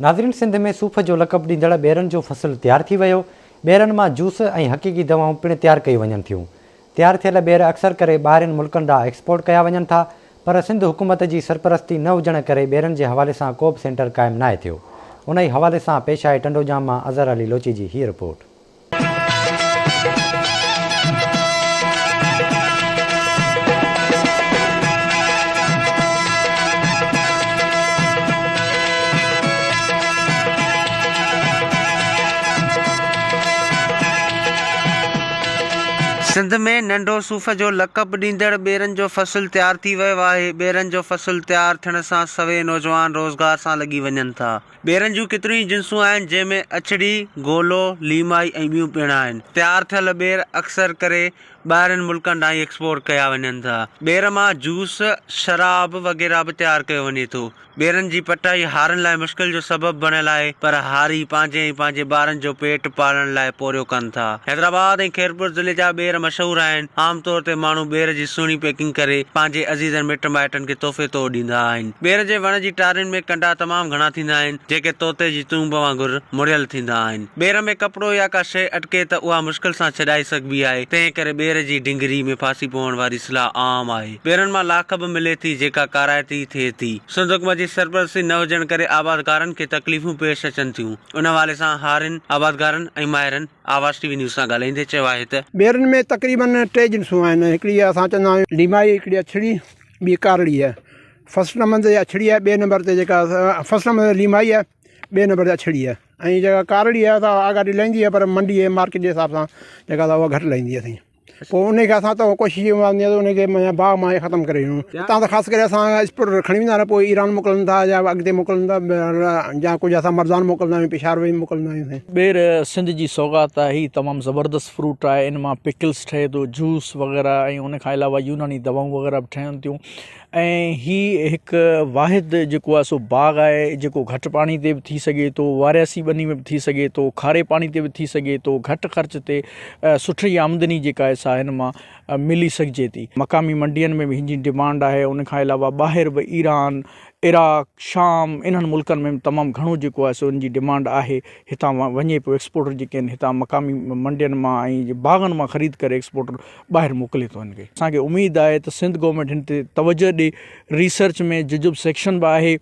ناظرين سنڌ ۾ صوف جو لقب ڏيندڙ ٻيرن جو فصل تيار ٿي ويو، ٻيرن مان جوس ۽ حقيقي دوائون پڻ تيار ڪيون وڃن ٿيون. تيار ٿيل ٻير اڪثر ڪري ٻاهرين ملڪن ڏانهن ايڪسپورٽ ڪيا وڃن ٿا پر سنڌ حڪومت جي سرپرستي نه هجڻ ڪري ٻيرن جي حوالي سان ڪو به سينٽر قائم ناهي ٿيو. انهي حوالي سان پيش آهي ٽنڊوڄام مان اظهر علي لوچي جي هيء رپورٽ. سنڌ ۾ ننڍو صوف جو لقب ڏيندڙ ٻيرن جو فصل تيار ٿي ويو آهي، ٻيرن جو فصل تيار ٿيڻ سان سوين نوجوان روزگار سان لڳي وڃن ٿا. ٻيرن جون ڪيتريون ئي جنسون آهن جنهن ۾ اڇڙي، گولو، ليمائي ۽ ٻيون پڻ آهن. تيار ٿيل ٻير اڪثر ڪري ٻاهرين ملڪن ڏانهن ايڪسپورٽ ڪيا وڃن ٿا. ٻير مان جوس، شراب وغيره به تيار ڪيو وڃي ٿو. ٻيرن جي پٽائي هارين لاء مشڪل جو سبب بڻيل آهي پر هاري پنهنجي ۽ پنهنجي ٻارن جو پيٽ پالڻ لاء پورهيو ڪن ٿا. حيدرآباد ۽ خيرپور ضلعي جا ٻير مشهور آهن. عام طور تي ماڻهو ٻير جي سهڻي پيڪنگ ڪري پنهنجي عزيزن مٽ مائٽن کي تحفي طور ڏيندا آهن. ٻير جي وڻ جي ٽارين ۾ ڪنڊا تمام گهڻا ٿيندا آهن جيڪي طوطي جي تونب وانگر مڙيل ٿيندا آهن. ٻير ۾ ڪپڙو يا ڪا شيء اٽڪي ته اها مشڪل سان ڇڏائي سگهبي آهي تنهن ڪري ٻير جي ڊنگري ۾ ڦاسي پوڻ واري اصلاح عام آهي. ٻيرن مان لاک به ملي ٿي جيڪا ڪارائتي ٿئي ٿي. سنڌ حڪومت جي سرپرستي نه هجڻ ڪري آبادگارن کي تڪليفون پيش اچن ٿيون. ان حوالي سان هارين، آبادگارن ۽ ماهرن آواز ٽي وي نيوز سان ڳالهائيندي چيو آهي ته. ٻيرن ۾ تقريبن ٽي جنسون آهن هڪڙي اسان چوندا آهيون ليمائي هڪڙي اڇڙي ٻي ڪارڙي آهي فرسٽ نمبر تي اڇڙي آهي ٻئي نمبر تي جيڪا فرسٽ نمبر تي ليمائي آهي ٻئي نمبر تي اڇڙي آهي ۽ جيڪا ڪارڙي آهي سا آڳاٽي لهندي آهي پر منڊي ۽ مارڪيٽ جي حساب سان جيڪا سا اها گهٽ لهندي آهي سائين. پوء انهي کي اسان ته ڪوشش اها هوندي آهي ته انهي کي معنيٰ باغ مان ئي ختم ڪري ڇڏيون. هتان ته خاص ڪري اسان اسپورٽ کڻي ويندا آهن پوء ايران موڪلن ٿا يا اڳتي موڪلن ٿا يا ڪجهه اسان مردان موڪلندا آهيون پشاور به موڪلندا آهيون سائين. ٻير سنڌ جي سوغات آهي هي تمام زبردست فروٽ آهي ان مان پڪلس ٺهي ٿو جوس وغيره ۽ ان کان علاوه يوناني دوائون وغيره به ٺهن ٿيون ۽ هي هڪ واحد جيڪو آهي سو باغ آهي جيڪو گهٽ پاڻي تي به ٿي سگهي ٿو وارياسي ٻني ۾ به ٿي سگهي ٿو کاري پاڻي تي به ٿي سگهي ٿو گهٽ خرچ تي سٺي آمدني جيڪا آهي سا هن مان ملي سگهجي ٿي مقامي منڊين ۾ به هن جي ڊمانڊ آهي ان کان علاوه ٻاهر به ايران عراق شام انهن ملڪن ۾ به تمام گهڻو جيڪو آهي سو ان جي ڊمانڊ آهي هتان وڃي پيو ايڪسپورٽر جيڪي آهن هتان مقامي منڊين مان ۽ باغن مان خريد ڪري ايڪسپورٽر ٻاهر موڪلي ٿو هن کي. اسان کي اميد آهي ته سنڌ گورنمينٽ هن تي توجه ڏي ريسرچ ۾ ججب سيڪشن به آهي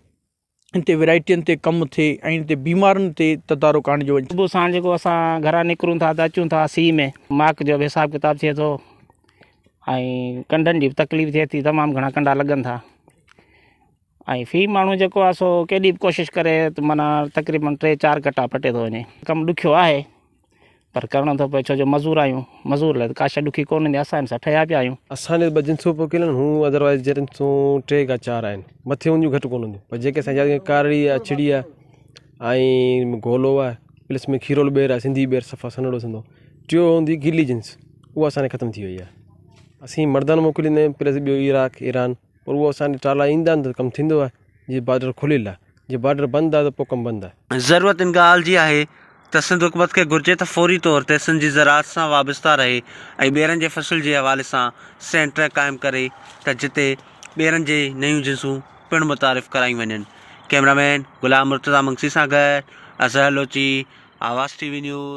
ان تي ويرائٽين تي ڪم ٿئي ۽ ان تي بيمارين تي تدارڪ آڻجو وڃي. صبح ساڻ جيڪو اسان گهران نڪرون ٿا ته اچون ٿا سيء ۾ ماڪ جو به حساب ڪتاب ٿئي ٿو ۽ ڪنڊن جي به تڪليف ٿئي ٿي تمام گهڻا ڪنڊا لڳن ٿا ۽ في ماڻهو جيڪو آهي سو ڪيڏي به ڪوشش ڪري ته معنيٰ تقريبن ٽي چار ڪٽا پٽي ٿو وڃي ڪم ڏکيو آهي پر ڪرڻو ٿو پئي ڇو جو مزور آهيون مزور لاء ته ڪا شيء ڏکي ڪونه هوندي آسان سان ٺهيا پيا آهيون. اسان ڏي ته ٻه جنسون پوکيل آهن هون ادروائز جنسون ٽي کان چار آهن مٿي هونديون گهٽ ڪونه هونديون پر جيڪي اسان جي ڪارڙي آهي اڇڙي آهي ۽ گولو آهي پلس ۾ کيرولو ٻير آهي سنڌي ٻير صفا سنهڙو ٿيندو ٽيون هوندي گلي جنس اها اسان ڏي ختم ٿي وئي آهي اسين مردان موڪليندا آهيون پلس ٻيو عراق ايران پر اهو اسان ڏي ٽرالا ايندا آهن ته ڪم ٿيندو آهي جي بارڊر کليل آهي جي بارڊر بند آهي ته پوء ڪم بند آهي. ضرورت ان ڳالهه جي آهي ته سنڌ حڪومت کي گهرجي ته فوري طور تي سنڌ جي زراعت سان وابسته رهي ۽ ٻيرن جي فصل جي حوالي سان سينٽر قائم ڪري ته جتي ٻيرن جي نيون جنسون پڻ متعارف ڪرايون وڃن. ڪئميرا مين غلام مرتضيٰ منگسي سان گڏ Azhar Lochi, Awaz T V news.